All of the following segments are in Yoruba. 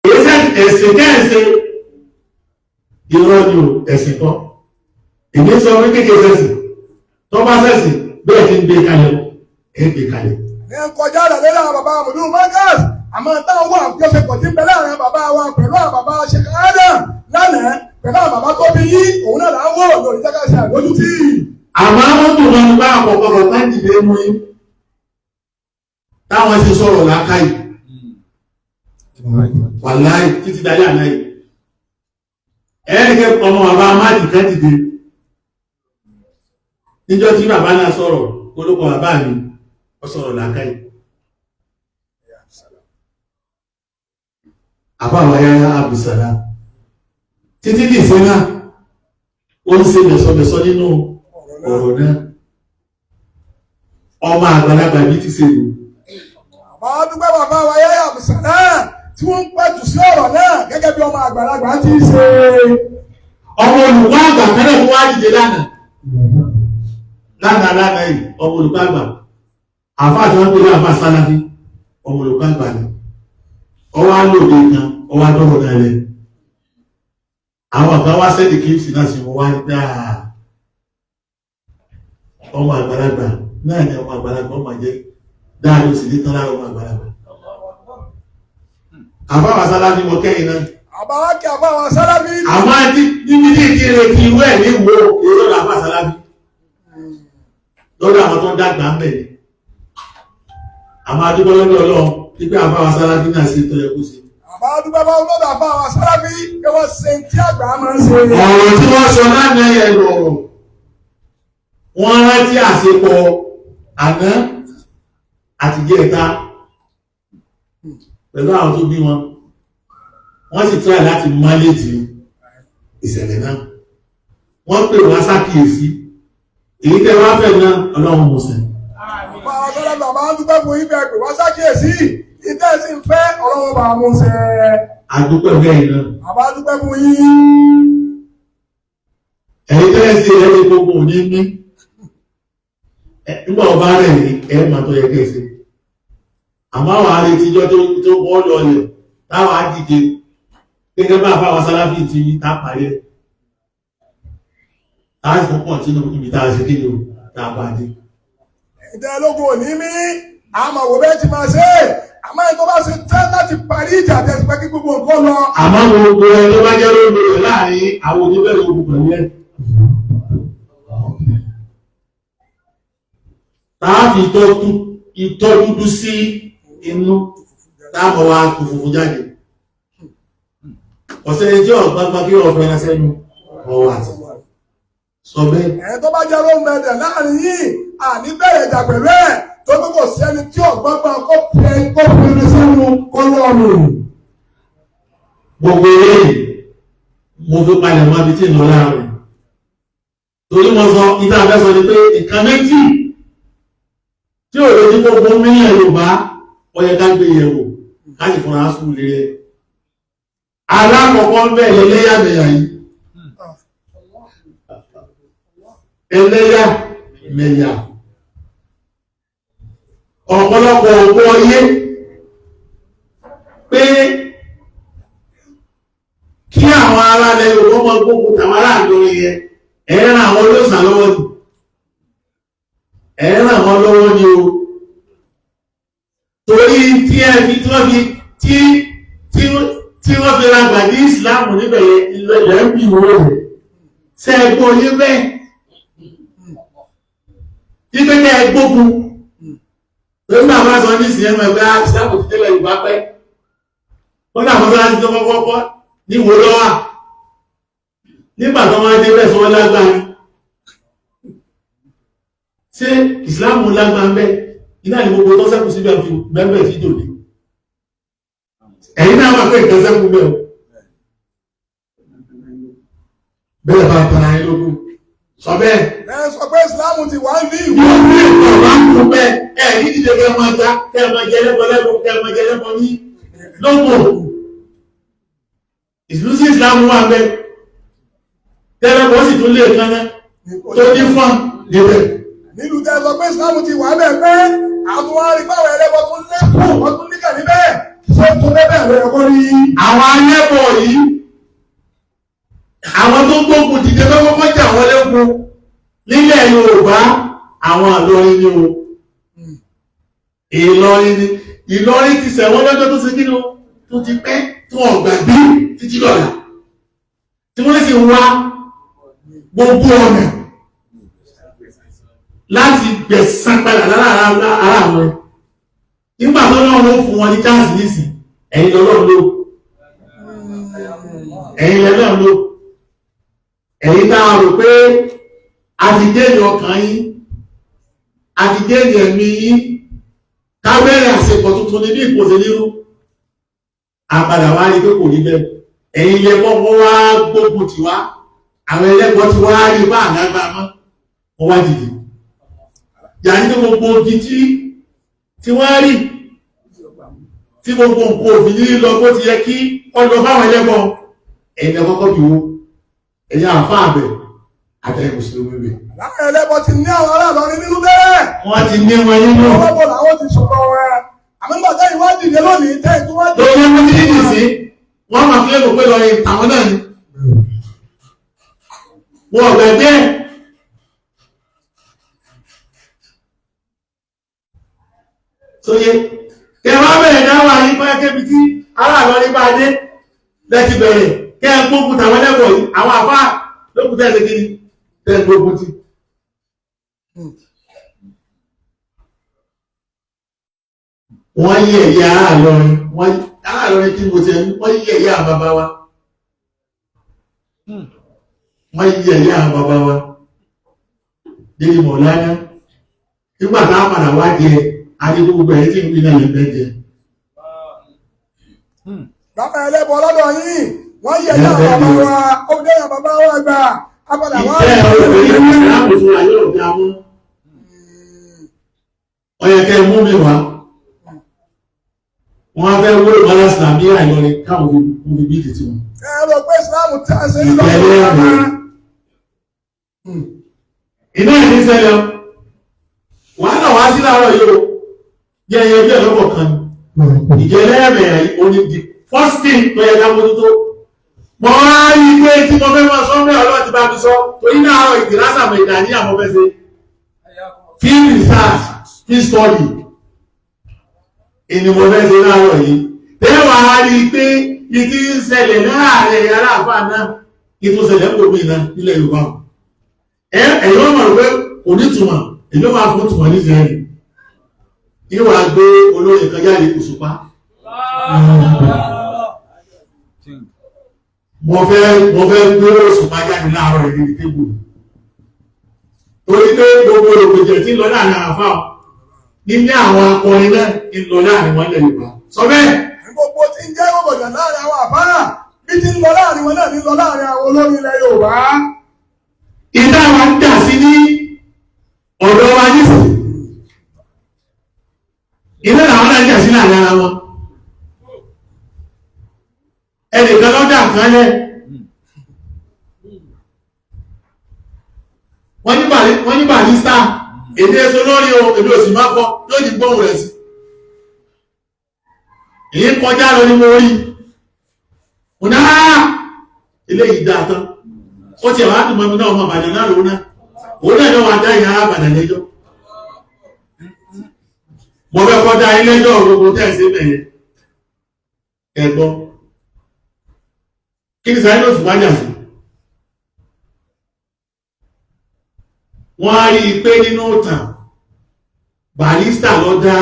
Ẹ̀sìn kẹ́ẹ̀sìn irọ́ ni o, ẹ̀sìn kan. Èmi sọ wí kékeré sẹ́sìn tó bá sẹ́sìn bẹ́ẹ̀ ti ń gbé kalẹ̀, ẹ̀ gbé kalẹ̀. Ní kọjá àlàlé láwọn bàbá Mùdírù Markaz, àmọ́ táwọn wà àjọṣepọ̀ tí ń bẹ láàrin bàbá wa pẹ̀lú àwọn bàbá Sheikh Adam lánàá pẹ̀lú àwọn bàbá tó bí yí òun náà là ń wò lórí jákàṣe àlójútì. Àmọ́ wọ́n tó wọn bá àkọ́kọ́ rọ̀ láti dé mú yín táwọn ṣe sọ̀rọ̀ làákàyè, wàláì títí dáyà náà yìí, ẹ̀ẹ́dẹ́gẹ́ ọmọ bàbá amáàdì kan dìde níjọ́ tí bàbá náà sọ̀rọ̀, olóko bàbá mi ó sọ̀rọ̀ làákàyè. Àbáwọ̀ ayáyá abùsàlá títí di ìsìn náà, ó ń ṣe bẹ̀sọ̀bẹ̀sọ̀ nínú ọ̀rọ̀ náà. Ọmọ àgbàlagbà bí ti ṣe lò. Àmọ́ dúpẹ́ bàbá wa Yahya Abdulsalam tí wọ́n ń pẹ̀tù sí ọ̀rọ̀ náà gẹ́gẹ́ bí ọmọ àgbàlagbà ti ṣe. Ọmọ olùkọ́ àgbà kẹ́lẹ́ tó wá dìde lánàá lánàá lánàá yìí, ọmọ olùkọ́ àgbà, àfáà tí wọ́n pè ní àfáà sáláfí, ọmọ olùkọ́ àgbà ni. Ọwọ́ á lòdì kan, ọwọ́ á dọ́rọ̀ náà lẹ. Àwọn kan wá sẹ́ẹ̀dì kírísì náà sí wọn wá dáa. Ọmọ àgbàlagbà náà ni, ọmọ àgbàlagbà ọmọ jẹ dáa ló sì ní tán lára ọmọ àgbàlagbà. Àfáà sáláfí mọ kẹ́yìn náà. Àbá wa kí àbá wa sáláfí. Àwọn àti níbi tí ìkírè ti ìwé ẹ̀ ní wo èrò làfáà sáláfí lọ́dọ̀ àwọn tó ń dàgbà ń bẹ̀ ni. Àwọn adúgbò lọ́dọ̀ Ọlọ́run pípẹ́ àfáà sáláfí náà ṣe tó yẹ kó ṣe. Àbá dúpẹ́ bá lọ́dọ̀ àbá wa sáláfí kí wọ́n ṣe tí àgbà máa ń ṣe. Ọ̀rọ̀ tí wọ́n sọ lánàá yẹn lọ̀rọ̀ wọ́n rántí àṣepọ̀ àná àtijẹ́ta pẹ̀lú àwọn tó bí wọn, wọ́n sì try láti máléjì ìṣẹ̀lẹ̀ náà. Wọ́n pè wá sákìyèsí èyí tẹ́ wá fẹ́ náà, Ọlọ́run mú ṣẹ. Àbá wa sáláfí, àbá dúpẹ́ fún ibẹ̀ pé wá sákìyèsí ìtẹ́ sì ń fẹ́, Ọlọ́run bá mú ṣẹ. Àdúpẹ́ bẹ́ẹ̀ náà. Àbá dúpẹ́ fún yín. Ẹ̀yin tẹ́ sí ẹ̀rí gbogbo òní ní nígbà ọba rẹ̀ ní ẹ̀ máa tó yẹ kí ẹ ṣe, àmọ́ àwọn ará ìtijọ́ tó bọ́ lọlẹ̀ táwọn á dìde gẹ́gẹ́ bá àfáwọn sáláfì ti tá parí ẹ̀ tá a sì pọ̀ sínú ibi tá a ṣe kí ni o tá a bá dé. Ìtẹ́ ológun ò ní mí, àmọ́ wò bẹ́ẹ̀ ti máa ṣe é, àmọ́ ẹni tó bá ṣe tán láti parí ìjà àti pé kí gbogbo nǹkan lọ. Àmọ́ gbogbo ẹ tó bá jẹ́ lóògbé rẹ̀ láàrin àwọn oníbẹ̀rẹ̀ ogun pẹ̀lú ẹ̀ tá a fi ìtọ́ dúdú sí inú tá a mọ̀ wá kó funfun jáde. Ọ̀sẹ̀ ẹjọ́ ọ̀gbágbá kí ọ̀fẹ́ ẹran sẹ́nu ọwọ́ àti sọ bẹ́ẹ̀. Ẹni tó bá jẹ́ lóhùn mẹ́tẹ̀ láàrin yìí, àní bẹ̀rẹ̀ ìjà pẹ̀lú ẹ̀ tó pé kò sẹ́ni tí ọ̀gbọ́gbọ́n kó fi kó fi ẹni sẹ́nu kó lọ́ọ̀nù. Gbogbo eléyìí mo fi palẹ̀ mọ́ ibi tí ń lọ láàrin, torí mo sọ ìta àfẹ́ sọ ni pé nǹkan méjì tí ò lè ní gbogbo mílíọ̀nù Yorùbá, ó yẹ ká gbé yẹ̀wò, ká sì fúnra sùn lé rẹ̀. Alákọ̀ọ́kọ́ ń bẹ̀ lẹ́lẹ́yàmẹ̀yà yìí, ẹlẹ́yàmẹ̀yà, ọ̀pọ̀lọpọ̀ ọ̀pọ̀ ọyé pé kí àwọn ará ilẹ̀ Yorùbá ọmọ gbógun tàwọn ará Ìlọrin yẹn, ẹ̀ ń ran àwọn olóòṣà lọ́wọ́ ni, ẹ̀ ń ràn wọ́n lọ́wọ́ ni o, torí tí ẹ fi tí wọ́n fi tí tí tí wọ́n fi ra gbà ní ìsìláàmù níbẹ̀ yẹn ilẹ̀ ń bì wọ́n rẹ̀ ṣe é gbọ́ yé bẹ́ẹ̀ wípé kẹ́ ẹ gbógun lórí bàbá sọ ní ìsìn ẹ̀mọ̀ ẹgbẹ́ ìsìláàmù ti délẹ̀ Yorùbá pẹ́ wọ́n náà fọ́sọ́ láti tó kọ́kọ́ kọ́ ní wo lọ́wà nígbà tó wọ́n dé bẹ́ẹ̀ sọ wọ́n lágbára. Ṣé ìsìláàmù lágbára ń bẹ́ iná ní gbogbo tó sẹ́kù síbẹ̀ fi bẹ́ẹ̀ sí dòní? Ẹ̀yin náà wà pé nǹkan sẹ́kù bẹ́ẹ̀ o, bẹ́ẹ̀ bá tara ẹ lógún sọ bẹ́ẹ̀. Ẹ sọ pé ìsìláàmù ti wà ní ìwé. Wọ́n ní ọ̀rọ̀ àkùn bẹ́ẹ̀ ẹ̀ ní ìdíje kẹ́ máa ta kẹ́ máa jẹ lẹ́bọ̀ lẹ́bọ̀ kẹ́ máa jẹ lẹ́bọ̀ ní lóko. Ìlú sí ìsìláàmù wà bẹ́ẹ̀ tẹ́lẹ̀bọ̀ sì tún lè kan náà tó ní fún níbẹ̀. Nílùú tẹ́ sọ pé ìsìláàmù ti wà bẹ́ẹ̀ pé àwọn arígbáwọ̀ ẹlẹ́bọ̀ tún lẹ́kùn wọ́n tún níkà níbẹ̀. Ṣé tó bẹ́ẹ̀ ló yẹ kó rí? Àwọn alẹ́bọ̀ yìí, àwọn tó gbógun dìde lọ́kọ́kọ́ jà wọ́n lẹ́kùn nílẹ̀ Yorùbá, àwọn Ìlọrin ni o. Ìlọrin ni. Ìlọrin ti ṣẹ̀wọ́n lọ́jọ́ tó ṣe kí ni o, tó ti pẹ́, tó ọ̀gbàgbé títí lọ́la, tí wọ́n sì wá gbogbo ọ̀nà láti gbẹ̀san padà lára ara wọn. Nígbà tó náà wọ́n fún wọn ní chance nísìn, ẹ̀yin lọ́lọ́run ló, ẹ̀yin lọ́lọ́run ló, ẹ̀yin tá a rò pé a ti déèrè ọkàn yín, a ti déèrè ẹ̀mí yín, ká bẹ̀rẹ̀ àsepọ̀ tuntun ní bí ìpòsè nírú, àpadà wá rí pé kò rí bẹ́ẹ̀. Ẹ̀yin lẹ kọ́kọ́ wá gbógun tì wá, àwọn ẹlẹ́gbọ́n ti wá rí bá àlágbá mọ́, wọ́n wá dìde. Yàrá ní gbogbo igi tí wọ́n rí tí gbogbo nǹkan òfin ní lọ bó ti yẹ kí ọlọ fáwọn ẹlẹ́gbọ́n, ẹ̀yin lẹ kọ́kọ́ bí wo, ẹ̀yin àfáà bẹ̀ àtẹ̀yìn mùsùlùmí bẹ̀. Láwọn ẹlẹ́bọ ti ní àwọn ará Ìlọrin nínú bẹ́ẹ̀. Wọ́n ti ní wọn nínú. Ọlọ́bọ̀ làwọn ti sọ̀rọ̀ rẹ̀. Àmọ́ nígbà tẹ́yìn wá dìde lónìí, tẹ́yìn tó wá dìde. Lórí ẹgbẹ́ tí nìyí sí, wọ́n máa fi lérò pé lọ́rin tàwọn náà ni. Wọ́n ọ̀gbẹ̀ bẹ́ẹ̀. Sóye, kẹ wá bẹ̀rẹ̀ dáwà yín bóyá kébi tí ará Ìlọrin bá dé lẹ́ti bẹ̀rẹ̀ kẹ́ ẹ gbógun tàwọn ẹlẹ́bọ̀ yìí, àwọn àfáà lókùn tẹ́ ẹ ṣe kiri tẹ́ ẹ gbógun ti. Wọ́n yí ẹ̀yà ará Ìlọrin, wọ́n ará Ìlọrin kí n kò tiẹ̀ ní, wọ́n yí ẹ̀yà bàbá wa. Wọ́n yí ẹ̀yà bàbá wa. Débi Mọ̀lánà, nígbà tá a padà wá jẹ, adé gbogbo ẹ̀yìn tí ń gbin náà lè bẹ́ jẹ. Láwọn ẹlẹ́bọ lọ́dọ̀ yín, wọ́n yẹ ẹ̀yà bàbá wa, ó dé ẹ̀yà bàbá wa gbà. Apàdà wá. Ìfẹ́ olùkọ́ ìsìlámù fún wa yóò dá mú. Ó yẹ kẹ́ ẹ mú mi wá. Wọ́n á fẹ́ wó ìmọ̀lá Ìsìlámù Ìlọrin káwọn fi bí ìdí tiwọn. Ẹ rò pé Ìsìlámù tí a ṣe nílò Ìfẹ́ ẹlẹ́rìí. Iná ìní ṣẹlẹ̀ o. Wàhálà wá sí láàárọ̀ yìí o. Yẹ ẹyẹ bí ẹ̀lọ́pọ̀ kan ni. Ìjẹ́ ẹlẹ́rìí o ní the first thing tó yẹ ká mójútó. Mo wá rí i pé tí mo fẹ́ máa sọ mẹ́ ọlọ́run ti bá mi sọ torí láàárọ̀ ìdílásàmọ̀ ìdání àmọ́ fẹ́ ṣe. Field research, field study. Ìní mo fẹ́ ṣe láàárọ̀ yìí. Tẹ́wàá á rí i pé ìdí ń ṣẹlẹ̀ láàárín aláàfáà náà, ìtúnṣẹlẹ̀ ń gbòmí iná nílẹ̀ Yorùbá o. Ẹ̀yin wọ́n mọ̀ pé kò ní túmọ̀, èyí ó máa fún túmọ̀ nísìnyí. Ìwà gbé olóyè kan jáde Òṣùpá. Mo fẹ́ gbé Òṣùpá jáde láàárọ̀ yìí ní tébù. Torí pé gbogbo ògbèjẹ̀ tí ń lọ láàrin àfáà nílé àwọn akọrin náà ń lọ láàrin wọn lẹ̀ Yorùbá. Sọ bẹ́ẹ̀. Gbogbo tí ń jẹ́ rògbòdìyàn láàrin àwọn àfáà bí ti ń lọ láàrin wọn náà ní lọ láàrin àwọn olórí ilẹ̀ Yorùbá. Ìdá wa ń dà sí ní ọ̀dọ̀ wa nísìn. Iná làwọn náà ń dà sí láàrin ara wọn. Ẹnìkan ló dà kan lẹ̀. Wọ́n ní Barrister, èmi èso lórí o, èmi ò sì máa kọ, yóò ní gbóhùn rẹ̀ sí. Èyí kọjá lọ ní mo rí. Mo ní áá, eléyìí dáa tán. Ó ti ẹ̀wà dùn mọ́ mi náà, ọmọ Ìbàdàn náà lòun náà. Òun náà yóò wá dá ìyá Ìbàdàn lẹ́jọ́. Mo fẹ́ kọ́ dá ilé ẹjọ́ gbogbo tẹ̀sí bẹ̀yẹn. Ẹ gbọ́. Kí ni Saheed Òṣùpá jà sí? Wọ́n á rí i pé nínú ìtàn, Barrister ló dá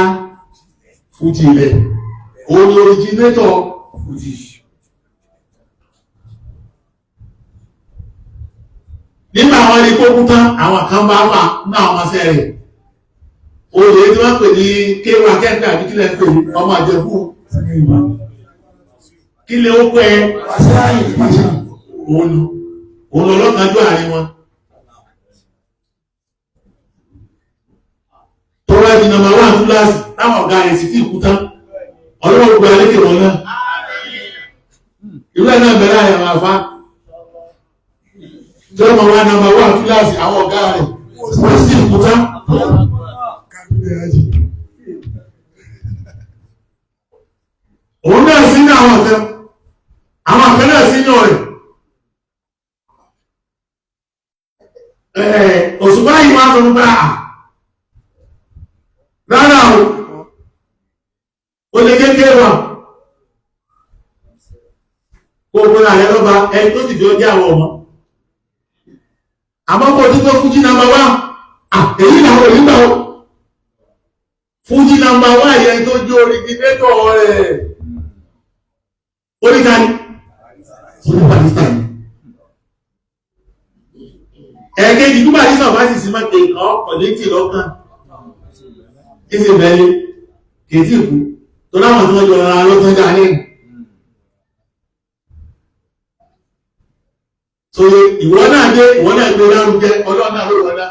Fújì lẹ̀. Òun ni originator Fújì. Nígbà wọn rí kókú tán, àwọn kan bá fà ní àwọn ọmọọṣẹ́ rẹ̀. Olè tí wọ́n pè ní kéwà kẹ́kẹ́ àbí kílẹ̀ ń pè ní ọmọ àjẹkù. Kílẹ̀ ó pẹ́ òun òun lọ́lọ́kanjú àárín wọn. Tó wá di nọ́mbà wán túláàsì táwọn ọ̀gá rẹ̀ sì ti kú tán. Ọlọ́run gba lékè wọn náà. Irú ẹ̀ náà bẹ̀rẹ̀ àyàwó àfa. Tí wọ́n máa wá nọ́mbà wán túláàsì àwọn ọ̀gá rẹ̀ wọ́n sì kú tán. àwọn kan, àwọn kan náà sínú rẹ̀. Òṣùpá yìí máa sọ nípa rárá o, ó lè kékeré wà kó gbọ́nà rẹ̀ lọ́ba ẹni tó sì fi ọjọ́ àwọn ọmọ. Àmọ́ kò tí tó fújì nàmbà wá, èyí làwọn òní gbà ó. Fújì nàmbà wá yẹn tó jó originator rẹ̀. Oníkani, oní Barrister ni. Ẹ̀ẹ́kejì tó Barrister bá sì sí máa tẹ ìkọ́ ọ̀lẹ́tì lọ́kàn. Kí sì bẹ́ẹ̀ kìí kú tó láwọn tí wọ́n jọ rárá lọ́tọ́ dá ní. So ìwọ náà dé, ìwọ náà gbé lárugẹ, ọlọ́run náà ló wọ́n náà.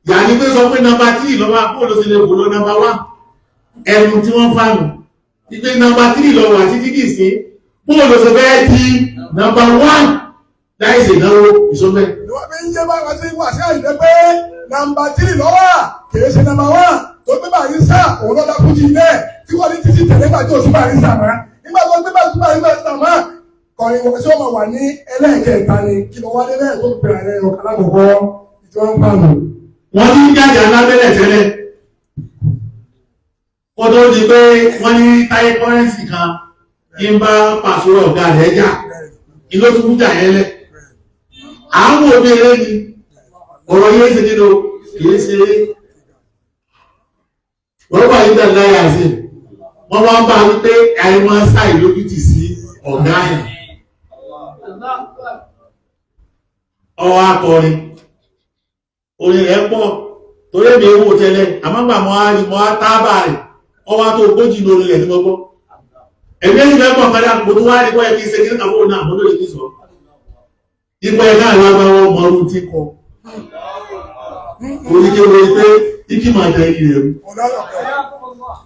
Yà ní pé sọ pé nọ́mbà tírì lọ́wọ́ bóòlù sí lè fò lọ nọ́mbà wá. Ẹnu tí wọ́n fànù. Ìgbé nọ́mbà tírì lọ́wọ́ àti títì sí. Bóòlù sí fẹ́ di nọ́mbà wán láìsí ìnáwó ìsọmẹ́. Ni wọ́n fi ń yé bá wọn sí wà sí àyíké pé nọ́mbà tírì lọ́wọ́ kìí ṣe nọ́mbà wán tó gbé Barrister òun lọ́dá fújì ilẹ̀ tí wọ́n ní títí tẹ̀lé gbà tí ò sí Barrister mọ́. Nígbà tó gbé Barrister mọ́, kọrin wọ́n tí wọ́n máa wà ní ẹlẹ́ẹ̀kẹta ni kí lọ wálé bẹ́ẹ̀ tó bẹ̀rẹ̀ rẹ̀ ọ̀kan lákòókò tí wọ́n ń fà lò. Wọ́n ti ń jáde alábẹ́lẹ̀ tẹ́lẹ̀. Kó tó di pé wọ́n ní táyé kọ́rẹ́ǹsì kan ń bá pàṣẹ ọ̀gá rẹ̀ jà, ìlú tó kú jà yẹn lẹ̀. Àwọn òbí eré ni ọ̀rọ̀ yẹn ṣe nínú kìí ṣe eré. Rọ́bà yìí dà láyà sí. Wọ́n wá ń bá wípé àìmọ́ sáì lójútì sí ọ̀gá yẹn. Ọwọ́ akọrin orin rẹ̀ pọ̀ torí èmi owó tẹ́lẹ̀ àmọ́gbà mọ́ á rí mọ́ á tábà rẹ̀ ọwá tó ogójì lórí rẹ̀ ní gbogbo ẹ̀mí ẹ̀yìn mẹ́pọ̀ padà mo tún wá rí kọ́ ẹ̀ kí n ṣe kí ní kàfóònù náà mo lóye kí sọ ipò ẹ̀ká alágbáwọ́ ọmọ ọdún tí kọ orí kí wọ́n rí pé ikí máa jẹ iyì rẹ̀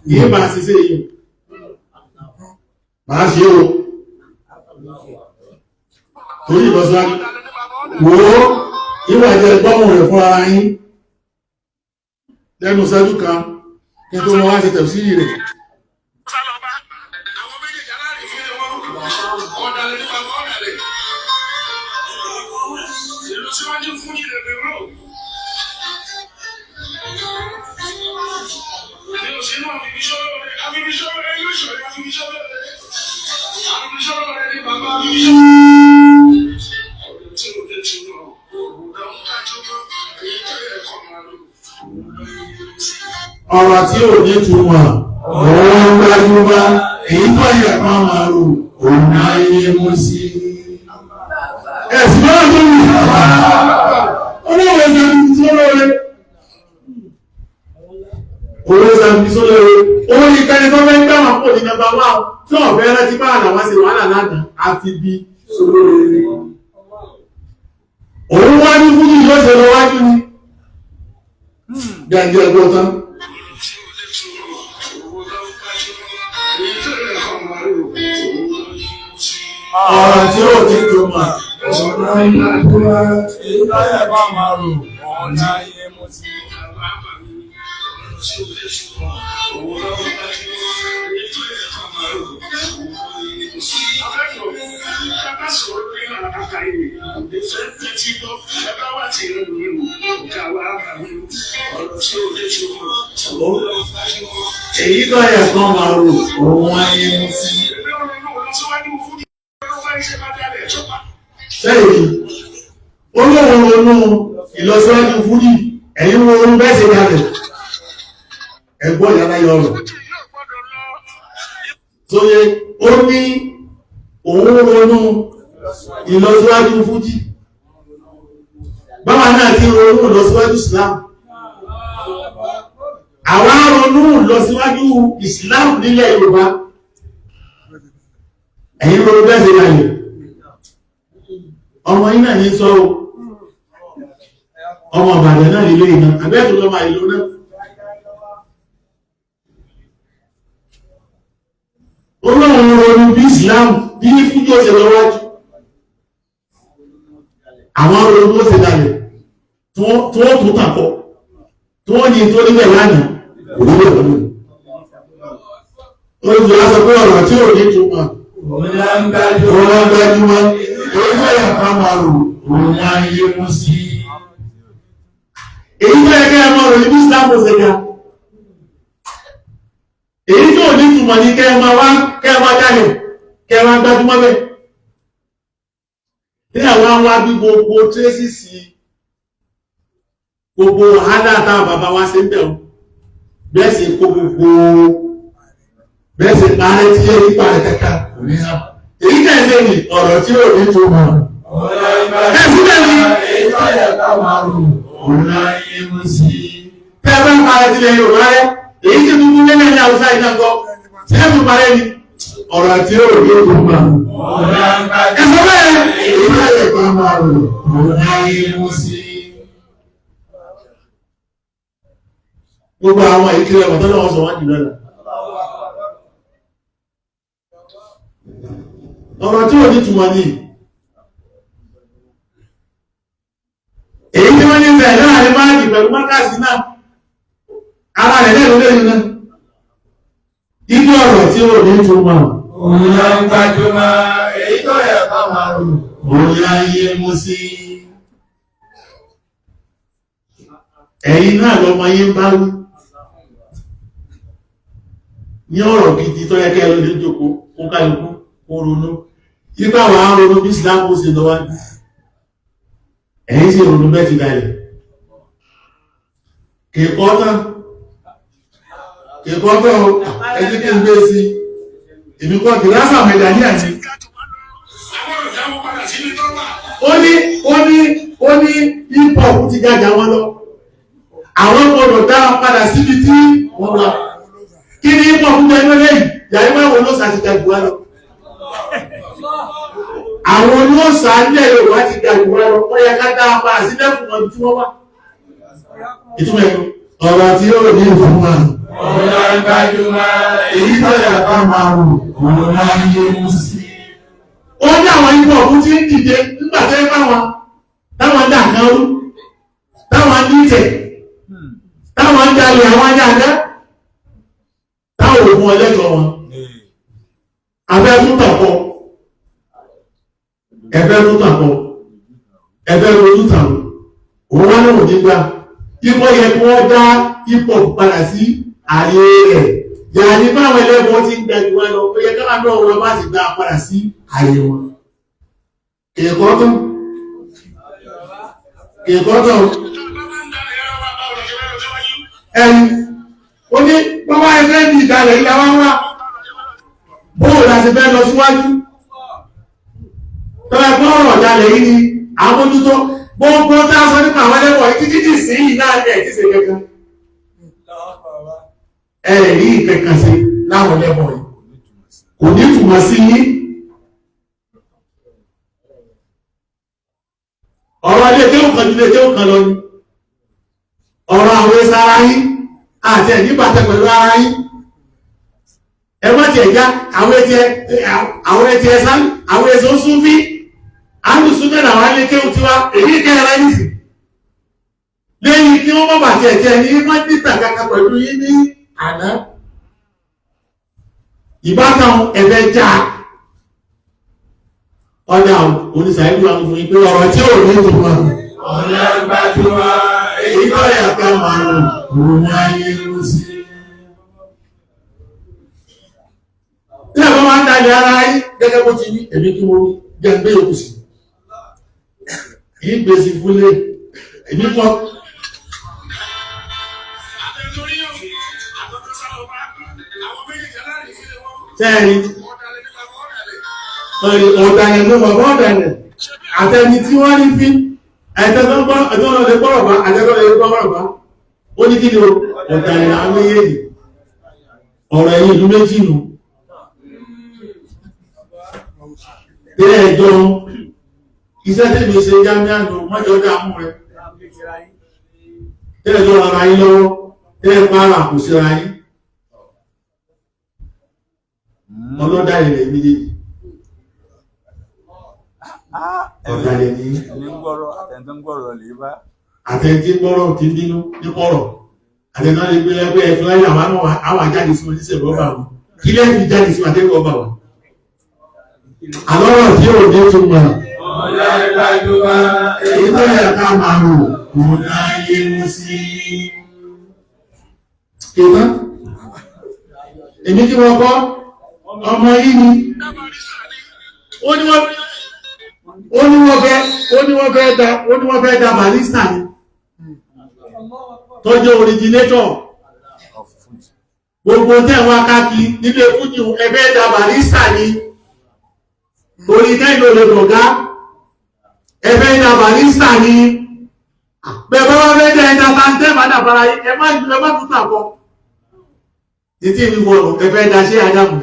yìí bá ṣiṣẹ́ yìí máa ṣe o torí ìlọsíwájú wò ó ìwà jẹ gbọ́mù rẹ̀ fún ara yín lẹ́nu ṣẹ́jú kan kí n tó mọ wá ṣe tẹ̀síìrì rẹ̀. Ọ̀rọ̀ tí ò ní túmọ̀ òun gbajúmọ̀ èyí tó yẹ kan máa rò òun náà yé mú sí. Ẹ̀sìn náà tó wù olóòwò ẹ̀sìn tí ó lóore. Owó ẹ̀sìn tí ó lóore. Owó ní ìkẹni tó fẹ́ ń gbà wọn kò ní nọ́mbà wá tí wọ́n fẹ́ rántí bá àlàwà sí wàhálà lánàá àti bí olóore. Òun wá ní fújì yóò ṣe lọ wájú ni. Gàǹgẹ̀ ẹ̀gbọ́n tán. Ọ̀rọ̀ tí ó ní túmọ̀. Ọ̀nà ìgbàgbọ́ èyí láyé bá máa rò ọ̀nà ayé mo ti. Èyí tó yẹ kán máa rò òun ayé mú sí. Sẹ́yìn, olóhùn ronú ìlọsíwájú fújì, ẹ̀yin wo orun bẹ́ẹ̀ ṣe kalẹ̀. Ẹ̀gbọ́n ìyá láyé ọ̀rọ̀. Sóye, ó ní òun ronú ìlọsíwájú fújì. Báwa náà ti ronú ìlọsíwájú Islam. Àwa ronú ìlọsíwájú Islam nílẹ̀ Yorùbá. Ẹ̀yin ronú bẹ́ẹ̀ ṣe kalẹ̀. Ọmọ yín náà ní sọ o. Ọmọ Ìbàdàn náà nílé iná, àbẹ́ẹ̀tù lọ́mọ ìlú náà. Olóhun ronú bí Islam bí fújì ó ṣe lọ wájú. Àwọn ronú ó ṣe dalẹ̀ tí wọ́n tún tàkọ́, tí wọ́n ní tó níbẹ̀ lánàá, kò níbẹ̀ lọ́nà. Ó fi wá sọ pé ọ̀rọ̀ tí ò ní túmọ̀, Òun lá ń gbájúmọ́. Èyí tó yẹ ká máa rò, òun lá ń yé mú sí. Èyí tó yẹ ká máa rò ní bí Islam ṣe ga. Èyí tó ní túmọ̀ ní kẹ́ ẹ máa wá kẹ́ ẹ máa jáde kẹ́ ẹ máa gbájúmọ́ bẹ́ẹ̀. Ní àwọn àwọn abí gbogbo tírésìsì gbogbo wàhálà táwọn bàbá wa ṣe ń bẹ̀ wọ́n bẹ́ẹ̀ sì kó gbogbo bẹ́ẹ̀ sì parẹ́ tí yé nípa rẹ̀ kẹ́kẹ́ kò ní hàn. Èyí kẹ́ ẹ ṣe ni ọ̀rọ̀ tí ò ní túmọ̀. Ẹ síbẹ̀ ni òun lá ń yé mú sí. Tẹ́ ẹ bá ń parẹ́ tilẹ̀ Yorùbá rẹ̀ èyí tí tuntun lẹ́lẹ̀ ní Haúsá yìí náà kọ́ ṣé ẹ tún parẹ́ ni ọ̀rọ̀ tí ò ní túmọ̀. Ẹ sọ bẹ́ẹ̀ èyí tó yẹ ká máa rò òun lá ń yé mú sí. Gbogbo àwọn ìkiri ọmọ tó lọ́wọ́ sọ wọ́n jù lọ́la. Ọ̀rọ̀ tí ò ní túmọ̀ ní. Èyí tí wọ́n ní bẹ̀ láàrin máàkì pẹ̀lú mákàsí náà, ara rẹ̀ lẹ́nu lẹ́nu náà. Ibi ọ̀rọ̀ tí ò ní túmọ̀. Òun lá ń gbájúmọ́ èyí tó yẹ ká máa rò. Òun lá ń yé mú sí. Ẹ̀yin náà lọmọ yín bá wí. Ní ọ̀rọ̀ gidi tó yẹ kẹ́ ẹ lóde jókòó, kó kálukú, kó ronú. Yípa wà á ronú bí Islam ó ṣe lọ́wọ́. Ẹ̀yin sì ronú bẹ́ẹ̀ ti dalẹ̀. Kìkọ́ tán. Kìkọ́ tán o, ẹ jẹ́ kí n gbé sí. Èmi kọ́ kìlásà mẹ́ta ní àti. Ó ní hip hop ti gàjà wọn lọ. Àwọn gbọdọ̀ dá wọn padà síbi tí wọ́n wà. Kí ni hip hop jẹ́ lórí yìí? Yàrá máa wọ lóṣà ti ga jù wá lọ. Àwọn olóòṣà ilẹ̀ Yorùbá ti ga jù wá lọ. Ó yẹ ká dá wọn padà sílẹ̀ fún wọn tí wọ́n wà. Ìtumọ̀ ẹ̀rọ. Ọ̀rọ̀ tí ó ní ìfún wa. Òun lá ń gbájúmọ́ Èyí tó yẹ ká máa rò, òun lá ń yé mú sí. Ó ní àwọn hip hop tí ń dìde nígbà tó yẹ káwọn táwọn dà kan rú, táwọn dìtẹ̀, táwọn ń jalè àwọn ajáàdá, táwọn ò fún ọlẹ́tọ̀ wọn. Abẹ́ tún tàpọ̀, ẹ̀fẹ́ tún tàpọ̀, ẹ̀fẹ́ ronú tàwọn, òun wá lóhùn nígbà. Ipò yẹ kí wọ́n dá hip hop padà sí ààyè rẹ̀. Yàrá ní báwọn ẹlẹ́bọn ti ń gbẹ̀jú wọn lọ, ó yẹ káwọn náà wọn bá ti gbà padà sí ààyè wọn. Kìkọ́ tán. Kìkọ́ tán. Ẹni, ó ní báwa ẹgbẹ́ ní ìdálẹ̀ ilẹ̀ wá wá. Bóò la ti fẹ́ lọ síwájú. Tọ́lá ẹgbẹ́ ọ̀rọ̀ ìdálẹ̀ yìí ni àmójútó. Gbogbo tá a sọ nípa àwọn ẹlẹ́wọ̀n yìí títí dì sí yìí náà ẹ̀ tí ṣe kankan. Ẹ rí ìkẹ̀kàn sí láwọn ẹlẹ́wọ̀n yìí. Kò ní ìtumọ̀ sí yín. Ọ̀rọ̀ ilé kéwù kan ju ilé kéwù kan lọ ni. Ọ̀rọ̀ àwọn ẹ̀sà ara yín àti ẹ̀ níbàtẹ̀ pẹ̀lú ara yín. Ẹ má tiẹ̀ já àwọn ẹtì ẹ̀sà àwọn ẹ̀sà ó sún fí. Alùsùn mẹ́rin àwọn ilé kéwù tiwa èyí kẹ́ra yín sí. Lẹ́yìn kí wọ́n má bàtẹ̀ jẹ́ ní má níta kankan pẹ̀lú yín ní àná. Ìbátan ẹ̀fẹ̀ já. Ọ̀dà oníṣàìlú àwọn fún yín pé ọ̀rọ̀ tí ò ní ìtumọ̀. Òun lá ń gbájúmọ́ Èyí tó yẹ ká máa rò, òun á yé mú sí. Tí ẹ̀fọ́ máa ń dalẹ̀ ara yín gẹ́gẹ́ bó ti wí, èmi kí mo wí, jẹ́ ń gbé yòókù sí. Yìí gbèsè fúnlé, èmi kọ́. Sẹ́ẹ̀rì, ọ̀dàlẹ̀ ló bàbá ọ̀dàlẹ̀, àtẹni tí wọ́n rí fín, ẹ̀tọ́ lè gbọ́rọ̀ bá, àtẹ́tọ́ lè gbọ́rọ̀ bá, ó ní kí ni o, ọ̀dàlẹ̀ àwọn méjèèjì, ọ̀rọ̀ ẹ̀yìn ìlú méjì nù. Tẹ́ ẹjọ́ iṣẹ́ tèmi ṣe jámíà nù mọ́jọ́ dààmú rẹ̀. Tẹ́ ẹjọ́ ara yín lọ́wọ́, tẹ́ ẹ pààrà kò síra yín. Ọlọ́dà ilẹ̀ méjèèjì. Ọ̀dàlẹ̀ ní Ẹni ń gbọ́rọ̀ àtẹni tó ń gbọ́rọ̀ lè bá. àtẹ̀jí gbọ́rọ̀ tí ń bínú ní kọ̀rọ̀. Àtẹ̀tọ́ lè gbé ẹgbẹ́ ẹ̀fúláyà àwọn àwọn àjáde sí oníṣẹ́ rọ́bà wọn. Kí lẹ́ fi jáde sí àtẹ́kọ̀ọ́ bà wọn? Àlọ́rọ̀ tí ò ní túmọ̀. Òun náà ń gbajúmọ̀. Èyí tó yẹ ká máa rò, òun náà yé mú sí. Ìtàn. Èmi kí wọ́n kọ́, ọmọ yìí ni. Ó ní wọ́n ó ní wọ́n fẹ́ ó ní wọ́n fẹ́ da ó ní wọ́n fẹ́ da barista ni. Tó jẹ́ originator. Gbogbo tẹ́ wọn káàkiri nílé fújì ẹgbẹ́ da barista ni. Torí kẹ́yìn ló lè dọ̀gá. Ẹgbẹ́ da barista ni. Bẹ́ẹ̀ bá wá fẹ́ dá ẹja ta ń tẹ́ bá dàbára yìí, ẹ má tún tàbọ̀. Títí ìlú wọ̀rọ̀ ẹfẹ́ da ṣé Ádámù.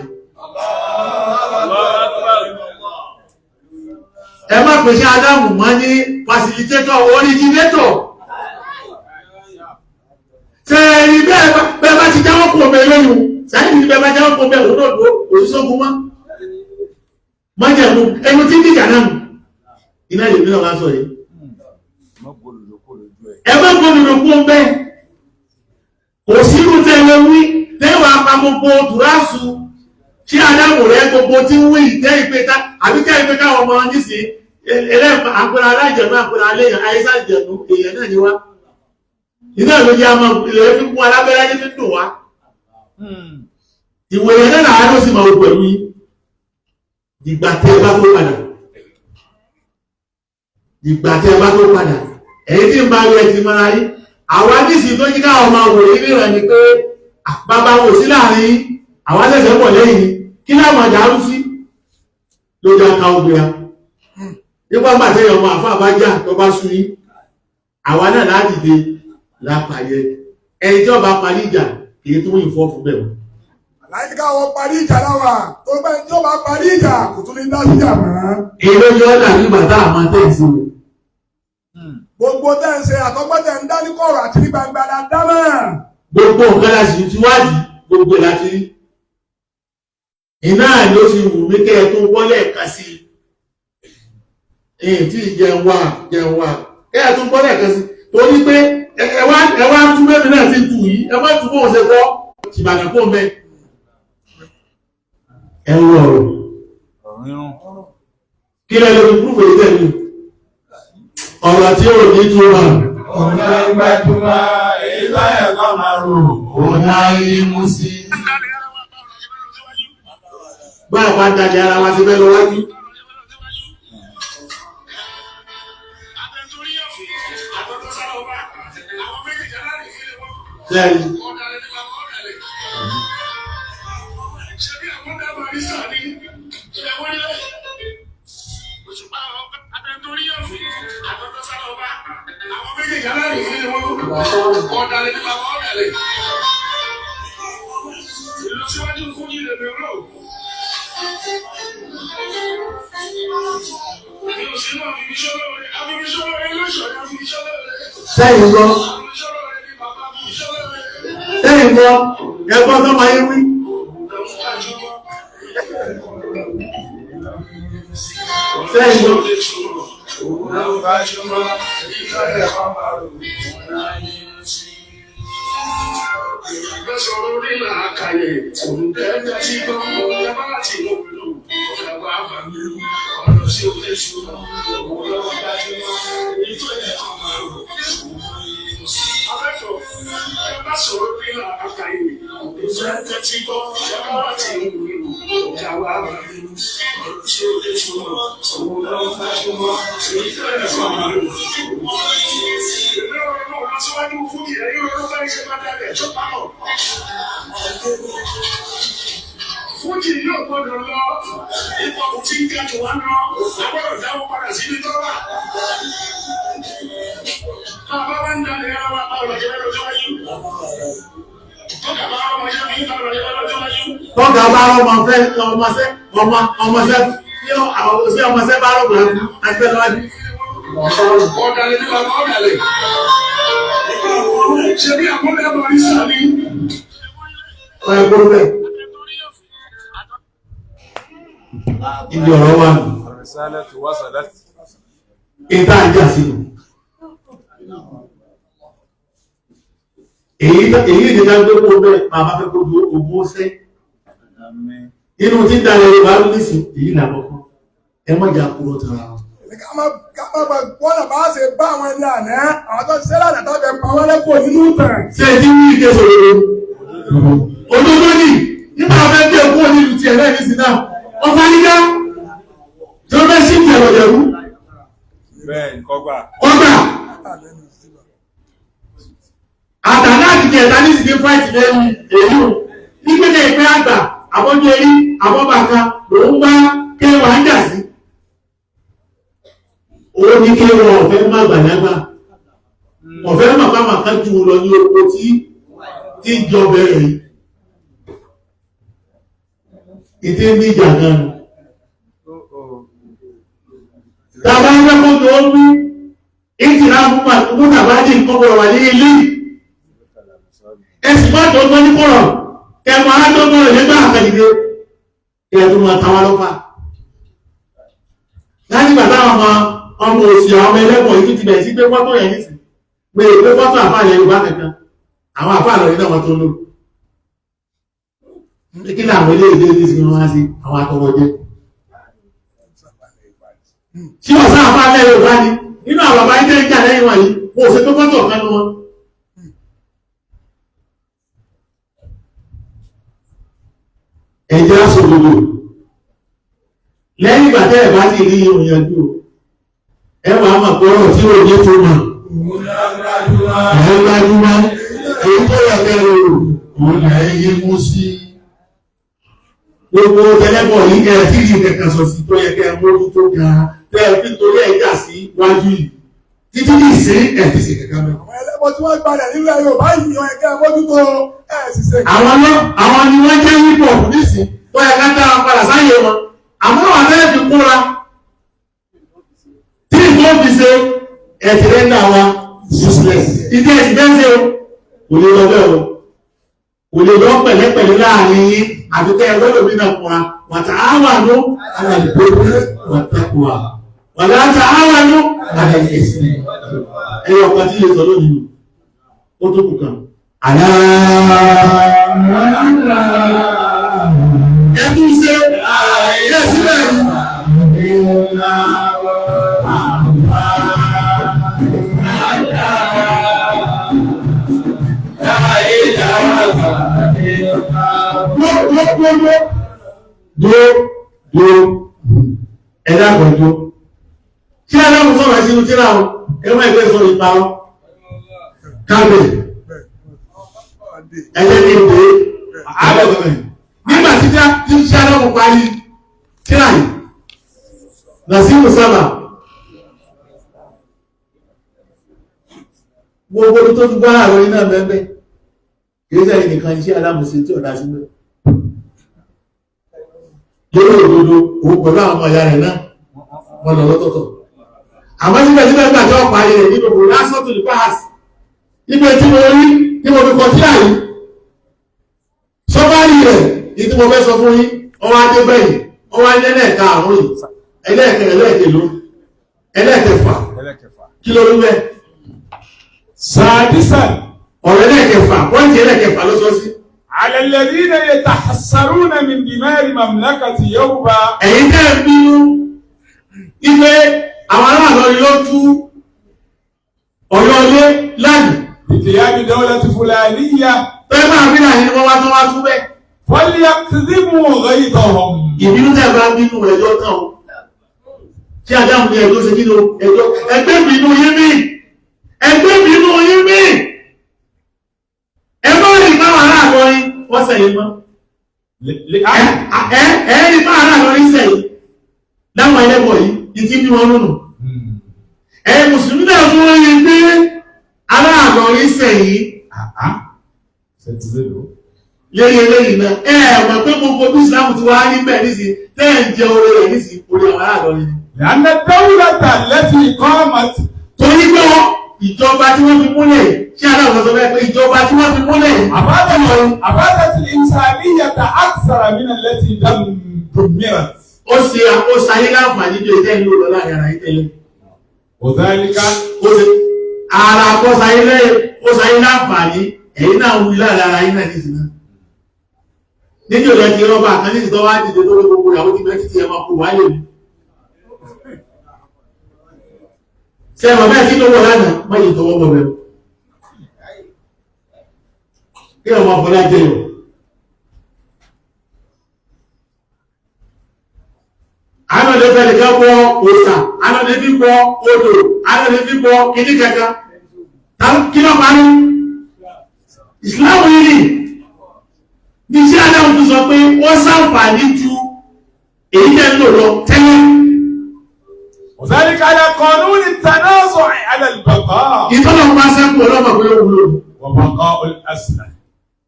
Ẹ má pè ṣé Ádámù mọ́ ní facilitator originator. Ṣé ẹni bẹ́ẹ̀ bá ti jáwọ́ kó bẹ́ẹ̀ lóyún? Sáyẹ́ǹsì ní bẹ́ẹ̀ bá jáwọ́ kó bẹ́ẹ̀ òun náà dúró òṣìṣọ́gun mọ́. Mọ́jẹ̀mú ẹnu tí ń dìjà náà nù. Iná ìlú náà wá sọ yìí. Ẹ má gbọ́dọ̀ kó bẹ́ẹ̀. Kò sírú tẹ́lẹ̀ wí tẹ́wàá pa gbogbo tùrásù ṣé Ádámù rẹ gbogbo tí ń wí tẹ́ ìpè ká àbí tẹ́ ìpè káwọn ọmọ nísìn ẹlẹ́ẹ̀fà àpẹẹrẹ aláìjẹ̀nú àpẹẹrẹ aléyàn àìsàn ìjẹ̀nú èèyàn náà ni wá. Iná ló jẹ́ àmọ́ ilẹ̀ fi kún alábẹ́rẹ́ ní fi dùn wá. Ìwé yẹn náà làwọn ló sì máa wò pẹ̀lú yín. Ìgbà tẹ́ ẹ bá tó padà. Ìgbà tẹ́ ẹ bá tó padà. Ẹ̀yin tí ń bá rí ẹ ti mara yín. Àwa nísìnyí tó yí káwọn máa wò yín níran ni pé bàbá wò sí láàrin àwọn ṣẹ̀ṣẹ̀ pọ̀ lẹ́yìn ni kí láwọn àjà rú sí ló já ká obìnrin nípa gbàtẹ́ ọmọ àfáà bá jà tó bá sú yín àwa náà ládìde lápàyẹ ẹni tí ọba parí ìjà kìí tún ìfọ́ fún bẹ́ẹ̀. Láyé káwọn parí ìjà láwà tó bẹ́ẹ̀ tí ó bá parí ìjà kò tún ní dá síjà mọ́. Èló ni ọ̀dà nígbà tá a máa tẹ̀ sí o. Gbogbo tẹ́ ń ṣe àtọ́gbọ́n tẹ́ ń dá ní kọ̀rọ̀ àti ní gbangba la dá mọ́. Gbogbo nǹkan la sì ti wádìí gbogbo láti rí. Iná ló ti wù mí kẹ́ ẹ tó wọlé ẹ̀ka sí i. Èyí tí jẹun wà jẹun wà kẹ́ ẹ tó wọlé ẹ̀ka sí i. Torí pé ẹ wá tú bẹ́ẹ̀ náà ti tù yìí ẹ má tú bóun ṣe kọ́ Ìbàdàn kó mẹ́. Ẹ wọ ọ̀rọ̀. Kí lẹ́ lórí fúrufú èyí tẹ̀lé? Ọ̀rọ̀ tí ò ní túmọ̀. Òun náà ń gbajúmọ̀. Èyí tó yẹ ká máa rò. Òun náà yí mú sí. Bá a bá dalẹ̀ ara wa ti fẹ́ lọ wájú. Sẹ́yìn. Ìlọsíwájú fújì lè bẹ̀rẹ̀ o. Sẹ́yìn gbọ́. Sẹ́yìn gbọ́. Ẹgbọ́n tó máa ń wí. Sẹ́yìn gbọ́. Òun náà ń gbajúmọ̀. Èyí tó yẹ ká máa rò. Òun náà yí mú sí. Fújì yóò gbọ́dọ̀ lọ, ipò kò tí ń ga jù wá lọ, agbọ́dọ̀ dáwọ́ padà síbi tó wà. Bàbá wa ń dalẹ̀ ara wa, báwo la ṣe fẹ́ lọ́jọ́ wájú? Tọ́ka bá ọmọ ṣẹ́ fi ń bá lọ́jọ́ lọ́jọ́ wájú. Tọ́ka bá ọmọ fẹ́ ọmọṣẹ́ ọmọ ọmọṣẹ́ sí ọmọṣẹ́ bá rọ̀gbọ̀n fún àti fẹ́ lọ́wájú. Ọ̀dàlẹ̀ ni bàbá ọ̀dàlẹ̀. Ṣé bí àkọlẹ̀ ọmọ rí sàmì? Ọ̀rẹ́ kúrú bẹ́ẹ̀. Ibi ọ̀rọ̀ wà nù. Ar-risalatu wasalat. Ìta ìjà sí nù. Èyí ìdíjà gbé kó bẹ́ẹ̀ bàbá fẹ́ kó du ogún ọ̀sẹ̀. Àmín. Inú tí ń dalẹ̀ Yorùbá ló ní sí èyí làkọ́kọ́. Ẹ má jà kúrò tara wọn. Ká má wọ́n náà bá ṣe bá àwọn ẹni àná, àwọn tó ṣiṣẹ́ lánàá tó fẹ́ pa wọ́n lẹ́kọ̀ọ́ nínú ìtàn. Ṣé ẹ ti wí ike sọ̀rọ̀ òdodo ni nígbà wọn fẹ́ gbé òkú onílù tiẹ̀ náà nísìnyí náà ọ̀fà nígbà tí wọ́n fẹ́ sí tiẹ̀ lọ́jẹ̀rú Bẹ́ẹ̀ nǹkan gbà. ọgbà àtàná àti kẹta ní ìsìnkú fáìtì lẹ́yìn èyí o nígbèdè ìpín àgbà àbọ́jú erí àbọ́bàkan lòún bá kéwàá ń jà sí. Ó ní kéwàá ọ̀fẹ́ má gbàdágbà ọ̀fẹ́ má bá màkà jù lọ ní oko tí tí ń jọ bẹ̀rẹ̀ yìí. Ìdí ní ìjà gan ni. Tàbá ń fẹ́ kó tó ń wí ìtìlá mú tàbá dì nǹkan bọ̀rọ̀ wà ní ilé ẹ̀sìn má dọ́gbọ́n ní kọ̀rọ̀ kẹmọ aládọ́gbọ́n rẹ̀ nígbà àkàdìdé kẹ tó máa tàwa lọ́fà láti gbà táwọn ọmọ ọmọ òsì àwọn ọmọ ẹlẹ́gbọ̀n yìí tó ti bẹ̀rẹ̀ sí gbé fọ́tò yẹn nísìn pé gbé fọ́tò àfáà yẹn Yorùbá kankan àwọn àfáà lọ nínú àwọn tó lò kí ni àwọn ilé ìdí ní sinmi wá sí àwọn atọwọ́ jẹ tí wọ́n sá àfáà lẹ́ Yorùbá ni nínú àwọn bàbá ilé ìjà lẹ́yìn wọ̀nyí wọn ò ṣe tó fọ́tò ọ̀kan nu wọn. Ẹ̀jẹ̀ aṣòdodo lẹ́yìn ìgbà tẹ́ ẹ̀ bá ti rí ìyànjú ẹ wà á mọ̀ pé ọ̀rọ̀ tí ò ní tó mọ̀ ẹ̀ gbajúmọ̀ èyí tó yẹ kẹ́ ẹ rò òun là ń yé mú sí gbogbo tẹlẹ́bọ̀ yìí ẹ̀ tí ì kẹ̀kẹ́ sọ sí tó yẹ kẹ́ ẹ mójú tó ga tẹ́ ẹ fi torí ẹ̀ jà sí wájú yìí títí ní ìsín ẹ̀ ti sì kẹ̀kẹ́ mọ́. Àwọn ẹlẹ́bọ tí wọ́n gbalẹ̀ nílẹ̀ Yorùbá yìí yan ẹ̀kẹ́ mójútó ẹ̀ sì ṣe. Àwọn lọ àwọn ni wọ́n jẹ́ hip hop nísìn tó yẹ ká dára padà sáyé wọn àmọ́ àwọn abẹ́rẹ́ fi kúnra tí nǹkan fi ṣe ẹ̀sìn rẹ́ńdà wa useless ìdí ẹ̀sìn fẹ́ ṣe o kò lè lọ bẹ́ẹ̀ o kò lè lọ pẹ̀lẹ́pẹ̀lẹ́ láàrin yín àti tẹ́ ẹ gbọ́dọ̀ bí náà kúnra wàtà áwànú alàlùbọ́dọ̀ wàtàkùwà wàtà áwànú alàlùbọ́dọ̀ ẹ̀yọ̀ kan tí lè sọ lónìí ó tó kù kan. Àlá ẹkún ṣe ẹ̀ sílẹ̀ yìí. Dúró dúró ẹ̀dá kan dúró. Tí aláwọ̀ sọ̀rọ̀ sínú tíra o, ẹ má ẹgbẹ́ sọ̀rọ̀ ìparọ́. Kábẹ̀ ẹ̀jẹ̀ ní ìpè é nígbà tí tí ṣe aláwọ̀ parí tíra yìí Nasiru sábà gbogbo tó tún gbára lórí náà bẹ́ẹ̀ kìí sẹ́yìn nìkan iṣẹ́ alámùsí tí ọ̀dá síbẹ̀ lórí òdodo òun pẹ̀lú àwọn ọmọ ìyá rẹ̀ náà wọ́n lọ lọ́tọ̀ọ̀tọ̀ àmọ́ síbẹ̀síbẹ̀ gbà tí wọ́n parí rẹ̀ nínú òun lásán tó lè pass ibẹ̀ tí mo rí tí mo fi kọ tíra yìí sọ́bárì rẹ̀ ní tí mo fẹ́ sọ fún yín ọwọ́ adébẹ̀yìn ọwọ́ ẹlẹ́ẹ̀ka àrùn yìí ẹlẹ́ẹ̀kẹ ẹlẹ́ẹ̀kẹló ẹlẹ́ẹ̀kẹfà kí ló rí bẹ́ẹ̀. Sàdísàn. Ọ̀rọ̀ ẹlẹ́ẹ̀kẹfà pọ́ǹtì ẹlẹ́ẹ̀kẹfà ló sọ sí. على الذين يتحسرون من دمار مملكة يوبا. Ẹ̀yin tẹ́ ẹ bínú ipe àwọn aráàlú ló tú Ọ̀yọ́ ilé lánàá. بقيام دولة فلانية. Bẹ́ẹ̀ máa fi láàyè ni wọ́n wá tó wá tú bẹ́ẹ̀. فليكذبوا غيظهم. Ìbínú tẹ́ bá bínú ẹjọ́ tán o. Tí Adáhùn ní ẹjọ́ ṣe kí ni o? Ẹjọ́ ẹgbẹ́ ìbínú yín mí. Ẹgbẹ́ ìbínú yín mí. Ẹ bá rí báwọn aráàlú yín wọ́n sẹ̀yìn mọ́. Ẹ rí báwọn aráàlú yín sẹ̀yìn. Láwọn ẹlẹ́bọ̀ yìí, ìtí bí wọn lónìí. Ẹ Mùsùlùmí náà tún rí i pé aráàlú yín sẹ̀yìn. Lérí eléyìí náà, ẹ mọ̀ pé gbogbo bí Ìsìlámù ti wá ní bẹ́ẹ̀ nísìnyí, tẹ́ ẹ̀ ń jẹ oore rẹ̀ nísìnyí, orí àwọn aráàlú yín. لأن الدولة التي قامت. Torí pé wọ́n ìjọba tí wọ́n fi múlẹ̀ ṣé aláwọ̀ sọ bẹ́ẹ̀ pé ìjọba tí wọ́n fi múlẹ̀. أفادت الإنسانية أكثر من التي دمرت. Ó ṣe ó ṣayé láǹfààní bí ẹjẹ́ ìlú lọ láàrin ara yìí tẹ́lẹ̀. وذلك Ó ṣe ara kó ṣayé lẹ́yìn ó ṣayé láǹfààní ẹ̀yin náà wí láàrin ara yín náà nísìnyí náà. Níbi òde ti rọ́bà kan nísìnyí tó wá dìde tó lé gbogbo ìyàwó tí bẹ́ẹ̀ títí ẹ̀ máa kó wáyé mi. Ṣé ẹ bàbá ẹ̀ tí lówó lánàá má yìí tọwọ́ bọ̀ bẹ́ẹ̀. Kí ọmọ afọlá jẹyọ. Àná lè fẹ́ nìkan bọ òòṣà, àná lè fi bọ odò, àná lè fi bọ kíní kankan. Kí ló parí? Ìsìláàmù yìí ni ní iṣẹ́ adáhùn tó sọ pé wọ́n ṣàǹfààní ju èyí tẹ́ ń lò lọ tẹ́lẹ̀. وذلك على قانون التنازع على البقاء. Ìtọ́nà pa sẹ́kù ọlọ́mọ pé ó wúlò. وبقاء الأسلح.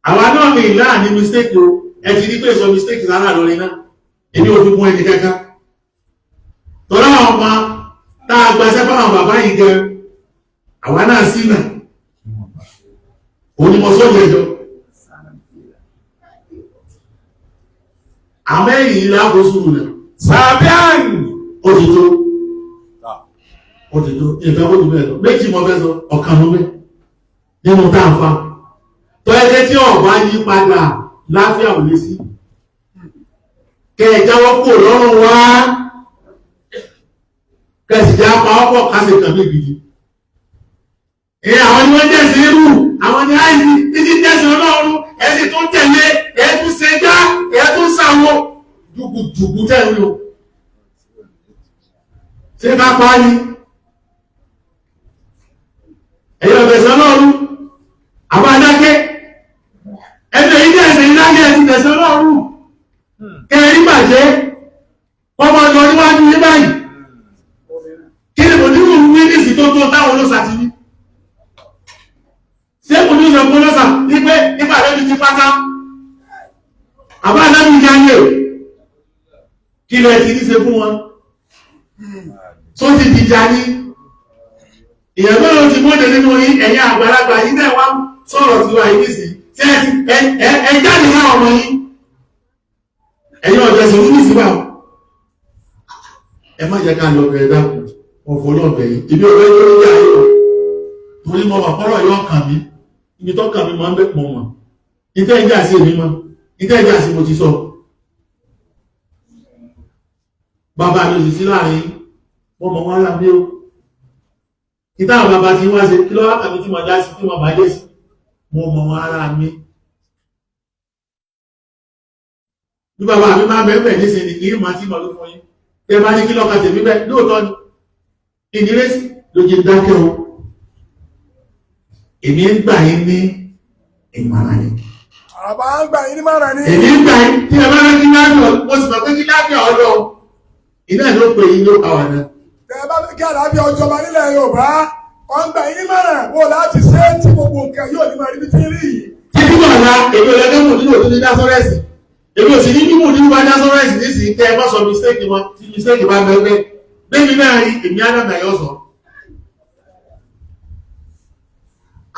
Àwa náà ní ìlà ní mistake o, ẹ ti rí pé sọ mistake lára lórí náà, èmi ò fi kún ẹni kankan. Tọ́lá àwọn ọmọ tá a gbaṣẹ́ fáwọn bàbá yìí gan, àwa náà sí náà. Òun ni mo sọ jẹjọ. Àmọ́ ẹ̀yìn láàbò sùúrù náà. سابعا. Ó ti tó. Ó ti tó. Ìfẹ́ ó ti bẹ́ẹ̀ lọ. Méjì mo fẹ́ sọ, ọ̀kan ló bẹ́. Nínú tá a fa. Tọ́ẹ́kẹ́ tí ọ̀bá yí padà láfíà ò lé sí. Kẹ́ ẹ jáwọ́ kò lọ́rùn wá. Kẹ̀sì já pa ọ̀pọ̀ kásẹ̀ kan ní gidi. Ẹ àwọn ni wọ́n jẹ̀sìn irú, àwọn ni àìsí, títí jẹ̀sìn ọlọ́run, ẹ sì tún tẹ̀lé, ẹ tún ṣe já, ẹ tún ṣàwọ̀. Jùgùjùgù tẹ̀lé o. Ṣé ká pa á ni? Ẹ̀yin ọ̀bẹ̀sẹ̀ ọlọ́run, àbá adákẹ́, ẹgbẹ̀ ilé ẹ̀sẹ̀ ìlágẹ́ ẹ̀sìn tẹ̀sẹ̀ ọlọ́run, kẹrin bàjẹ́, ọmọ ọ̀dọ̀ níwájú ní báyìí. Kí ni kò ní kò wí ní ìsìn tó tó táwọn olóṣà ti ní? Ṣé kò ní sọ fún olóṣà wípé nípa lójú ti pátá? Àbá adájú jáde, kí lẹ ti ní ṣe fún wọn? Tó ti dìjà ní ìyẹn mẹ́rin ti mọ́jẹ nínú yín ẹ̀yin àgbàlagbà yìí náà wá sọ̀rọ̀ tí wà yìí nísìn tí ẹ ti ẹ jáde náà ọmọ yín ẹ̀yin ọ̀jẹ̀ sọ̀rọ̀ ní ìsìnbà ẹ má jẹ́ ká lọ bẹ̀rẹ̀ dákun ọ̀fọ̀ lọ́bẹ̀ yìí ibi ọ̀fẹ́ lórí yà yìí o torí mo wà kọ́rọ̀ yóò kàn mí ibi tó kàn mí máa ń bẹ̀ pọ̀ mọ́ ìtẹ́ ìjà sí èmi mọ́ ìtẹ́ ìjà sí mo ti sọ bàbá mi ò sì sí láàrin wọ́n mọ̀ wọ́n rà mí o ìta àwọn bàbá tí wọ́n ṣe kí lọ́wọ́ kàmí tí wọ́n já sí tí wọ́n bá jẹ́ sí mo mọ̀ wọ́n ara mi bí bàbá mi máa bẹ̀rẹ̀ nísìnyí kì í máa tí mo ló fún yín tẹ bá ní kí lọ́ka tèmi bẹ́ẹ̀ lóòótọ́ ni ìnírésì ló jẹ dákẹ́ o èmi ń gbà yín ní ìmọ̀ràn ni Àbá ń gbà yín ní mọ̀ràn ni. èmi ń gbà yín tí ẹ bá rẹ́ kí láàbì mo sì mọ̀ pé kí láàbì ọ̀dọ́ iná ló pè yín ló pa wà náà. Tẹ bá fẹ́ kí àlàáfíà ọjọba nílẹ̀ Yorùbá, wọ́n ń gbà yín ní mọ̀ràn bó láti ṣe é tí gbogbo nǹkan yóò ní máa rí bí tí ń rí yìí. Títí wà lá èmi ò lẹ́gbẹ́ mò nínú òtún ní dásọ́rẹ́sì. Èmi ò sì ní mímú nínú bá dásọ́rẹ́sì nísìnyí tẹ́ ẹ bá sọ mistake wọn tí mistake bá bẹ́ẹ̀ bẹ́ẹ̀. Bẹ́ẹ̀ni náà rí èmi Ádámù ayọ́ sọ.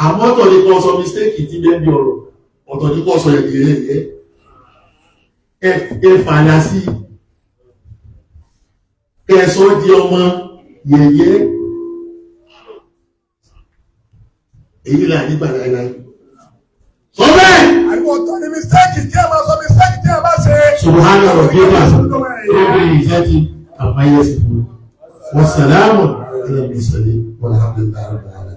Àmọ́ ọ̀tọ̀ ni kò sọ mistake tí bẹ́ẹ̀ bí ọ̀rọ̀ ọ̀tọ̀ ni kò sọ ẹ̀dì rẹ̀ yẹ. Ẹ fàlà sí i. Kẹ̀sọ́ di ọmọ yẹ̀yẹ́. Èyí là nígbà láéláé. Sọ bẹ́ẹ̀. Àìwọ̀ ọ̀tọ̀ ni mistake tí ẹ máa sọ mistake tí ẹ bá ṣe. Subhana rabbika rabbil izzati amma yasifun. Wassalamu ala al-mursalin walhamdulillahi rabbil alamin.